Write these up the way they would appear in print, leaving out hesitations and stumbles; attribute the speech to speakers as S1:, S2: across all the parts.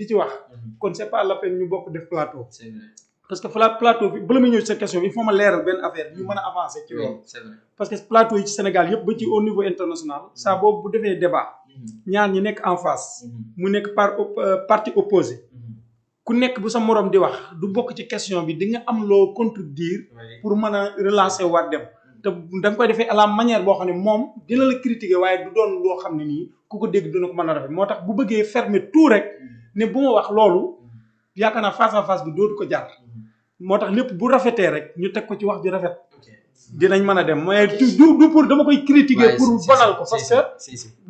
S1: di ci wax kon c'est pas la peine ñu bokk def plateau
S2: c'est vrai
S1: parce que plateau bi bala ma ñëw ci sa question bi il faut ma leeral benn affaire ñu mën a avancer ci loolu
S2: c'est vrai
S1: parce que plateau yi ci Sénégal yëpp ba ci au niveau international saa boobu bu defee débat ñaar ñi nekk en face mu nekk parti opposé ku nekk bu sa morom di wax du bokk ci question bi di nga am loo contredire pour mën a relancer waat dem te da nga koy defee à la manière boo xam ne moom dina la critiquer waaye du doon loo xam ne nii ku ko dégg dina ko mën a rafet moo tax bu bëggee fermer tout rek ne bu ma wax loolu yaakaar naa face à face bi dootu ko jar moo tax lépp bu rafetee rek ñu teg ko ci wax ju rafet dinañ mën a dem mais du pour dama koy critiquer pour bonal ko parce que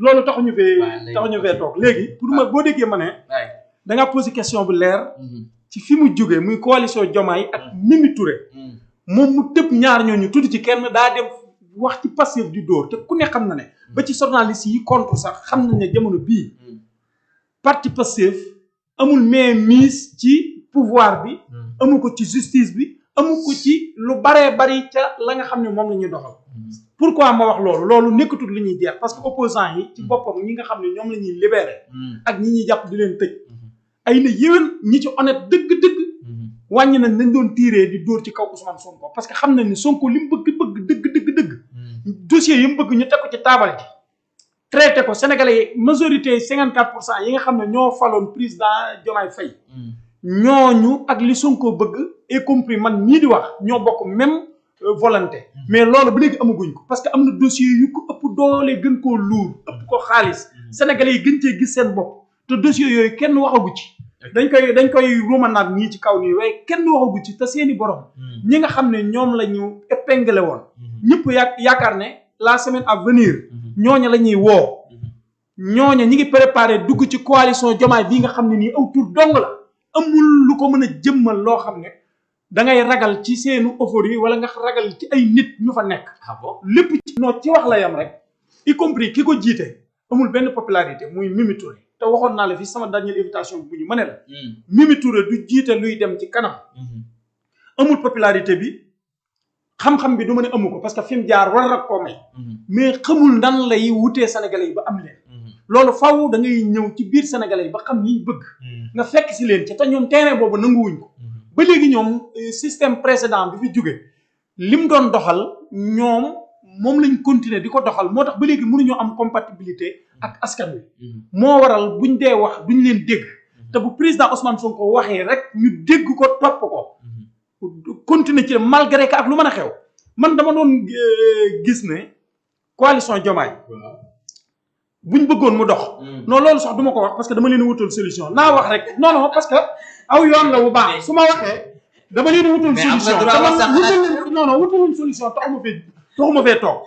S1: loolu taxuñu fee toog léegi pour ma boo déggee ma ne da ngaa posé question bu leer ci fi mu jógee muy coalition Diomaye ak Mimi Touré moom mu tëb ñaar ñooñu tudd ci kenn daa dem wax ci Pastef di dóor te ku ne xam na ne ba ci journaliste yi contre sax xam nañ ne jamono bii parti Pastef amul mainmise ci pouvoir bi amu ko ci justice bi amu ko ci lu baree bari ca la nga xam ne moom la ñuy doxal pourquoi ma wax loolu nekkatul li ñuy jeex parce que opposants yi ci boppam ñi nga xam ne ñoom la ñuy libéré ak ñi ñuy jàpp di leen tëj ay na yéwén ñi ci honnête dëgg-dëgg wàññi nañ doon tiiree di dóor ci kaw Ousmane Sonko parce que xam nañ ni Sonko li mu bëgg dëgg dossier yi mu bëgg ñu teg ko ci taabal ji traité ko Sénégalais yi majorité 54% yi nga xam ne ñoo faloon président Diomaye Faye ñooñu ak li Sonko bëgg y compris man ñii di wax ñoo bokk même volonté mais loolu ba léegi amaguñ ko parce que am na dossier yu ko ëpp doole gën koo luur ëpp ko xaalis Sénégalais yi gën cee gis seen bopp te dossier yooyu kenn waxagu ci dañ koy romanaat nii ci kaw nii waaye kenn waxagu ci te seeni borom ñi nga xam ne ñoom la ñu épinglé woon ñëpp yaakaar ne la semaine à venir ñooña la ñuy woo ñooña ñi ngi préparé dugg ci coalition Diomaye bii nga xam ne nii aw tur dong la amul lu ko mën a jëmmal loo xam ne da ngay ragal ci seenu euphorie wala nga ragal ci ay nit ñu fa nekk lépp ci wax la yam rek y compris ki ko jiite amul benn popularité muy Mimi Touré te waxoon naa la fi sama dernière invitation bu ñu mëne la Mimi Touré du jiite luy dem ci kanam amul popularité bi xam-xam bi du ma ne amu ko parce que fi mu jaar war rak koo may mais xamul nan lay wutee Sénégalais yi ba am leen loolu faw da ngay ñëw ci biir Sénégalais yi ba xam ñiy bëgg nga fekk si leen ci te ñoom terrain boobu nanguwuñ ko ba léegi ñoom système précédent bi fi jóge lim doon doxal ñoom moom lañ continuer di ko doxal moo tax ba léegi mënuñoo am compatibilité ak askan wi moo waral buñ dee wax duñ leen dégg te bu président Ousmane Sonko waxee rek ñu dégg ko topp ko continuer ci malgré que ak lu mën a xew man dama doon gis ne coalition Diomaye buñ bëggoon mu dox non loolu sax duma ko wax parce que dama leen wutal solution naa wax rek non parce que aw yoon la bu baax su ma waxee dama leen wutal solution wutaluñ solution taxuma fee toog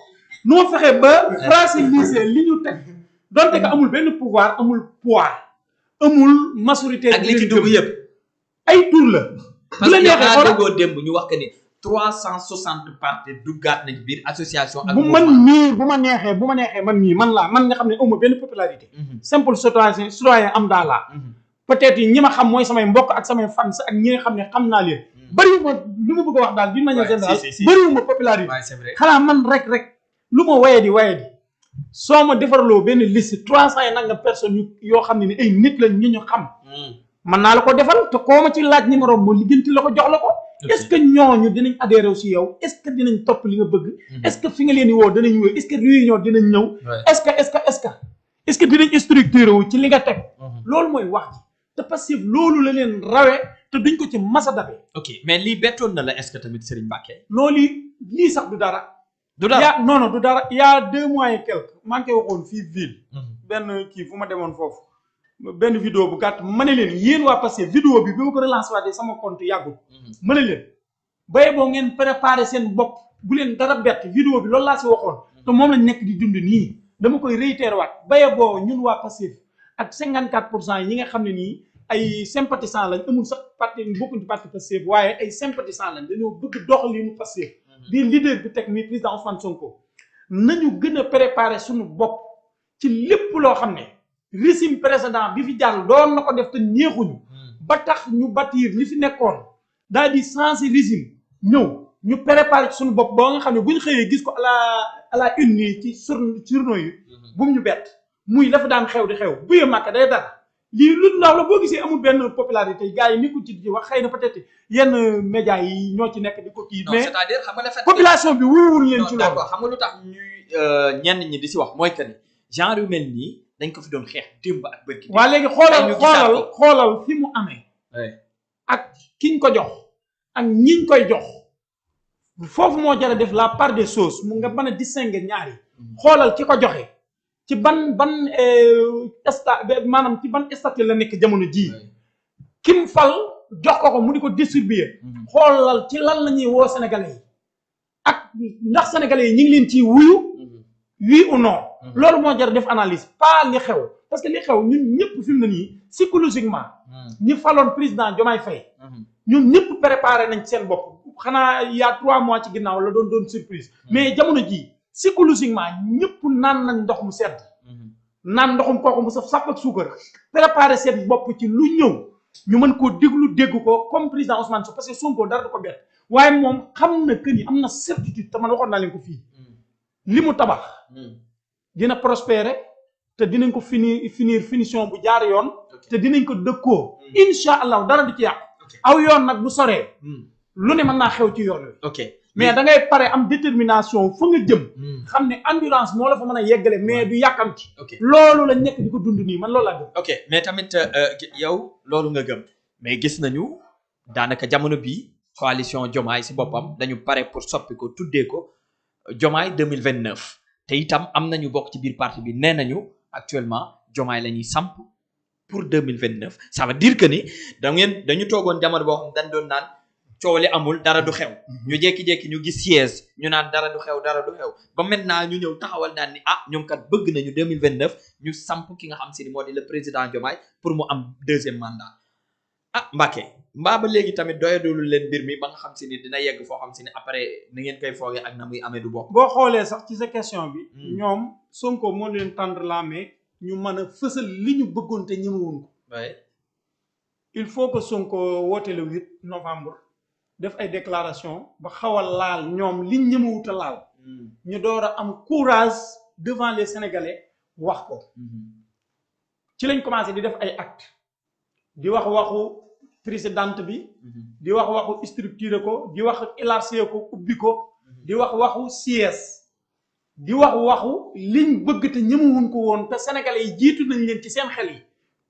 S1: nu ma fexee ba fragiliser li ñu teg donte que amul benn pouvoir amul poids amul majorité
S2: ak li ci dugg yëpp
S1: ay tour la
S2: parce que yaa déggoo démb ñu wax que ni 360 partis duggaat nañ biir association ak
S1: bu ma neexee man nga xam ne awma benn popularité simple citoyen am daa laa peut-être yi ñi ma xam mooy samay mbokk ak samay fans ak ñi nga xam ne xam naa leen bëriwuma lu ma bëgg a wax daal d'une manière générale bëriwuma popularité xanaa man rek lu ma waye di soo ma defaraloo benn liste 300 yi nag nga personnes yoo xam ne ni ay nit lañ ñu xam mën naa la ko defal te koo ma ci laaj numéro moo liggéenti la ko jox la ko est-ce que ñooñu dinañ adhéré aussi yow est-ce que dinañ topp li nga bëgg est-ce que fi nga leen di woo dinañ woo est-ce que réunion dinañ ñëw est-ce que dinañ structuré wu ci li nga teg loolu mooy wax ji te parce que loolu la leen rawee te duñ ko ci masa dabe
S2: ok mais lii bettoon na la est-ce que tamit Serigne Mbacké
S1: non lii sax du dara du dara il y a 2 mois et quelques maa ngi koy waxoon fii ville benn kii fu ma demoon foofu benn vidéo bu gàtt ma ne leen yéen waa passé vidéo bi ma ko relancé waatee sama compte yàggul ma ne leen baye boo ngeen préparé seen bopp bu leen dara bett vidéo bi loolu laa si waxoon te moom lañ nekk di dund nii dama koy réitérer waat baye boo ñun waa Pastef ak 54% yi nga xam ne nii ay sympathisants lañ amul sax parti bokkuñ ci parti Pastef waaye ay sympathisants lañ dañoo bëgg doxalinu Pastef di leader bi teg mi président Ousmane Sonko nañu gën a préparer suñu bopp ci lépp loo xam ne régime précédent bi fi jàll doon na ko def te neexuñu ba tax ñu bâtir li fi nekkoon daal di changer régime ñëw ñu préparer ci suñu bopp ba nga xam ne bu ñu xëyee gis ko à la une ci journaux yi bu mu ñu bett muy la fa daan xew di xew buye màkk day dara lii lu ndaw la boo gisee amul benn popularité gars yi nekkul ci di wax xëy na peut-être yenn médias yi ñoo ci nekk di ko kii.
S2: non
S1: mais
S2: c'est-à-dire xam nga le fait
S1: population bi wuyuwul leen ci loolu.
S2: d'accord xam nga lu tax ñuy ñenn ñi di si wax mooy que ni genre yu mel nii dañ ko fi doon xeex démb ak bërki.
S1: waa léegi xoolal fi mu amee. ak kiñ ko jox ak ñiñ koy jox foofu moo jar a def la part des choses mu nga mën a distinguer ñaari. xoolal ki ko joxe ci ban maanaam ci ban statut la nekk jamono jii. kim fal jox ko mu di ko distribuer. xoolal ci lan la ñuy woo sénégalais yi ak ndax sénégalais yi ñu ngi leen ciy wuyu. oui ou non. loolu moo jar a def analyse pas li xew parce que li xew ñun ñëpp fi mu ne nii psychologiquement. ñi faloon président Diomaye Faye. ñun ñëpp préparé nañ seen bopp xanaa il y a 3 mois ci ginnaaw la doon surprise. mais jamono jii psychologiquement ñëpp naan nañ ndox mu sedd. naan ndoxum kooku mu saf sàpp ak suukar préparé seen bopp ci lu ñëw ñu mën koo dégg ko comme président Ousmane Sonko parce que Sonko dara du ko bett waaye moom xam na que ni am na certitude te man waxoon naa leen ko fii li mu tabax dina prospérer te dinañ ko finir finition bu jaar yoon te dinañ ko dëkkoo incha allah dara du ci yàq aw yoon nag bu soree lu ne mën naa xew ci yoon wi
S2: ok
S1: mais da ngay pare am détermination fa nga jëm xam ne endurance moo la fa mën a yeggale mais du yàkkamti loolu la nekk di ko dund nii man loolu laa gëm
S2: ok mais tamit yow loolu nga gëm mais gis nañu daanaka jamono bii coalition Diomaye si boppam dañu pare pour soppi ko tuddee ko Diomaye 2029 te itam am nañu bokk ci biir parti bi nee nañu actuellement Diomaye la ñuy samp pour 2029 ça veut dire que ni dañu toogoon jamono boo xam dañ doon naan coow li amul dara du xew ñu jékki-jékki ñu gis siège ñu naan dara du xew ba maintenant ñu ñëw taxawal naan ni ñoom kat bëgg nañu 2029 ñu samp ki nga xam si ni moo di le président Diomaye pour mu am 2e mandat Mbacké mbaa ba léegi tamit doyadulu leen mbir mi ba nga xam si ni dina yegg foo xam si ni après na ngeen koy foogee ak na muy amee du bokk.
S1: boo xoolee sax ci sa question bi. ñoom Sonko moo leen tendre la main ñu mën a fësal li ñu bëggoon te ñemewuñ ko. il faut que Sonko woote le 8 novembre def ay déclaration ba xaw a laal ñoom liñ ñemewut a laal. ñu door a am courage devant les Sénégalais wax ko. ci lañ commencé di def ay actes di wax waxu. présidente bi di wax waxu structuré ko di wax élargir ko ubbi ko di wax waxu siège di wax waxu liñ bëgg te ñemewuñ ko woon te sénégalais yi jiitu nañ leen ci seen xel yi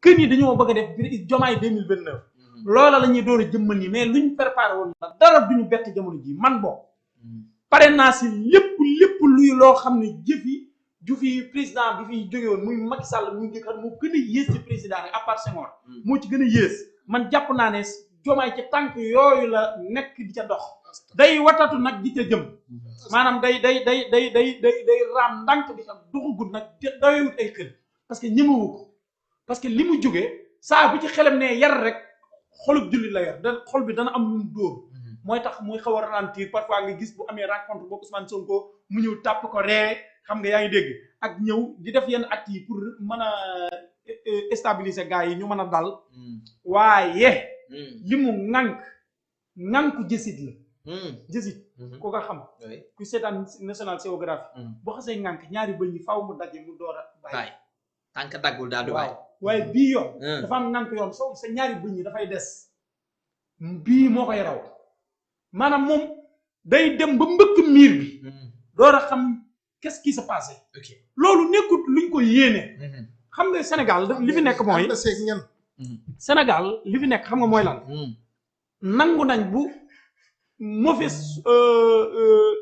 S1: kën yi dañoo bëgg a def Diomaye 2029 loola la ñuy door a jëmmal nii mais luñ préparé woon la dara duñu bett jamono ji man boo pare naa si lépp luy loo xam ne jufi président bi fi jóge woon muy Macky Sall muy jëkkat moo gën a yées ci président rek à part Senghor moo ci gën a yées man jàpp naa ne Diomaye ci tànk yooyu la nekk di ca dox day watatu nag di ca jëm maanaam day raam ndànk di ca doxagut nag doyewut ay xel parce que ñemewu ko parce que li mu jógee saa bu ci xelam ne yar rek xolub jullit la yar xol bi dana am lu mu dóor mooy tax muy xaw a ralentir parfois nga gis bu amee rencontre boobu Ousmane Sonko mu ñëw tàpp ko ree xam nga yaa ngi dégg ak ñëw di def yenn actes yi pour mën a stabiliser gars yi ñu mën a dal waaye li mu ŋànku jësit la jësit ko nga xam ku seetaan National Geographic boo xasee ŋànk ñaari bëñ yi faaw mu daje mu door a bàyyi
S2: tànk daggul daal du bàyyi
S1: waaye bii yoon dafa am ŋànk yoon soo sa ñaari bëñ yi dafay des bii moo koy raw maanaam moom day dem ba mbëkk miir bi door a xam qu'est-ce qui se passé loolu nekkut luñ ko yéene xam nga Sénégal li fi nekk mooy Sénégal li fi nekk xam nga mooy lan nangu nañ bu mauvaise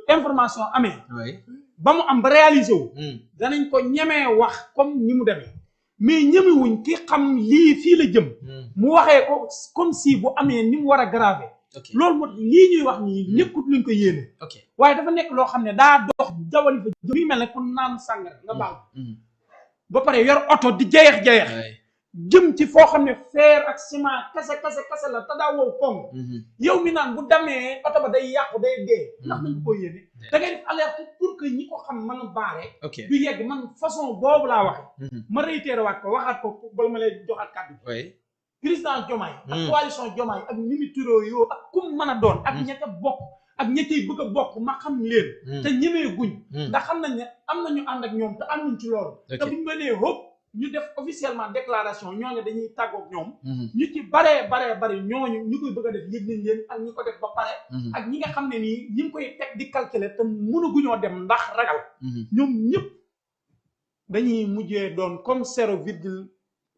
S1: information amee ba mu am ba réalisé wu danañ ko ñemee wax comme ni mu demee mais ñemewuñ ki xam lii fii la jëm mu waxee ko comme si bu amee ni mu war a grave loolu moo lii ñuy wax nii nekkut luñ ko yéene waaye dafa nekk loo xam ne daa dox jawali fa jëm mi mel ne ku naan sàngara nga baal ba pare yor oto di jayeex jëm ci foo xam ne fer ak ciment kase la te daa wow koŋ yow mi naan bu demee oto ba day yàqu day dee ndax nañ ko yéene da ngay def alerte pour que ñi ko xam mën a baare du yegg man façon boobu laa waxe ma réitéré waat ko waxaat ko bala ma lay joxaat kàddu président Diomaye ak coalition Diomaye ak Mimi Touré yoo ak kum mën a doon ak ña ca bokk ak ña cay bëgg a bokk ma xam leen te ñemee guñ ndax xam nañ ne am nañu ànd ak ñoom te ànduñ ci loolu te buñu mënee hop ñu def officiellement déclaration ñooñu dañuy tàggoog ñoom. ñu ci bare ñooñu ñu koy bëgg a def yëg nañ leen ak ñi ko def ba pare. ak ñi nga xam ne nii ñi ngi koy teg di calculer te mënaguñoo dem ndax ragal. ñoom ñëpp dañuy mujjee doon comme 0,.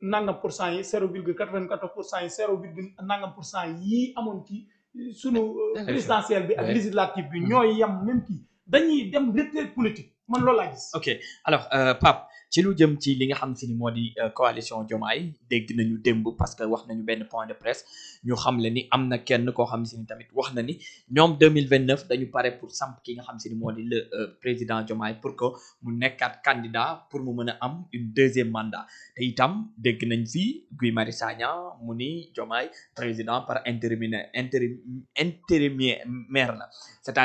S1: nangam pour cent yi 0,94% yi 0,nangam% yii amoon ci sunu présidentielle bi ak législative bi ñooy yem même kii dañuy dem retraite politique man loolu laa gis.
S2: ok alors Pape ci lu jëm ci li nga xam si ni moo di coalition Diomaye dégg nañu démb parce que wax nañu benn point de presse ñu xam le ni am na kenn koo xam si ni tamit wax na ni ñoom 2029 dañu pare pour samp ki nga xam si ni moo di le président Diomaye pour que mu nekkaat candidat pour mu mën a am une deuxième mandat te itam dégg nañ fii Guy Marius Sagna mu ni Diomaye président par intérimaire la c'est-à-dire